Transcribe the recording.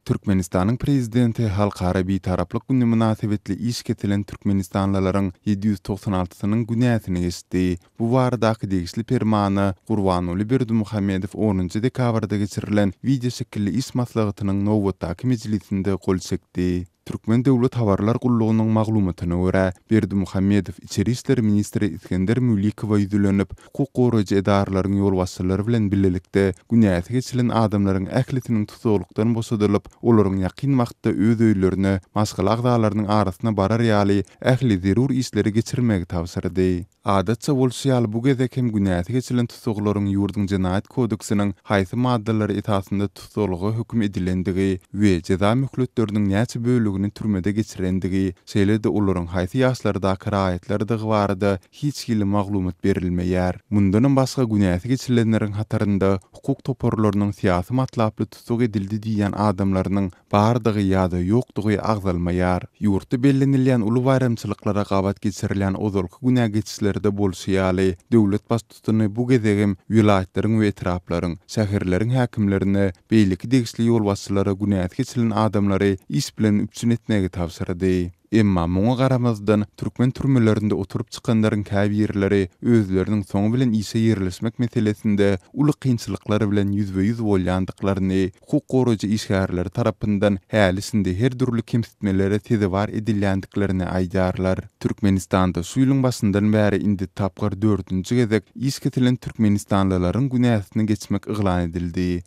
Türkmenistanyň Prezidenti Halkara Bitaraplyk güni mynasybetli iş kesilen türkmenistanlylaryň 796-synyň günäsini geçdi. Bu baradaky degişli Permana Gurbanguly Berdimuhamedow onunjy dekabrda geçirilen wideoşekilli iş maslahatynyň nobatdaky mejlisinde gol çekdi. Türkmen döwlet habarlar gullugynyň maglumatyna görä, Berdimuhamedow içeri işler ministri Isgender Mülikowa ýüzlenip, hukuk goraýjy edaralaryň ýolbaşçylary bilen bilelikde günäsi geçilen adamlaryň ählisiniň tussaglykdan boşadylyp, olaryň ýakyn wagtda öz öýlerine, maşgala agzalarynyň arasyna barar ýaly ähli zerur işleri geçirmegi tabşyrdy. Adatça bolşy ýaly, bu gezek hem günäsi geçilen tussaglaryň ýurduň Jenaýat kodeksiniň haýsy maddalary esasynda tussaglyga höküm edilendigi we jeza möhletleriniň näçe bölegini türmede geçirendigi, şeýle-de olaryň haýsy ýaşlardaky raýatlardygy barada hiç hili maglumat berilmeýär. Mundanam başga günäsi geçilenleriň hatarynda hukuk toparlarynyň syýasy matlaply tussag edildi diýýän adamlarynyň bardygy ýa-da ýokdugy agzalmaýar. Ýurtda bellenilýän uly baýramçylyklara gabat geçirilýän ozalky günä geçişlerde bolşy ýaly, döwlet Baştutany bu gezegem welaýatlaryň we etraplaryň, şäherleriň häkimlerine, beýleki degişli ýolbaşçylara günäsi geçilen adamlary iş bilen üpjün etmegi tabşyrdy. Emma muňa garamazdan, türkmen türmelerinde oturyp çykanlaryň käbirleri özleriniň soňy bilen işe ýerleşmek meselesinde uly kynçylyklar bilen ýüzbe-ýüz bolýandyklaryny, hukuk goraýjy işgärleri tarapyndan häli-şindi her dürli kemsitmelere sezewar edilýändiklerini aýdýarlar. Türkmenistanda şu ýylyň başyndan bäri indi tapgyr dördünji gezek iş kesilen türkmenistanlylaryň günäsini geçmek yglan edildi.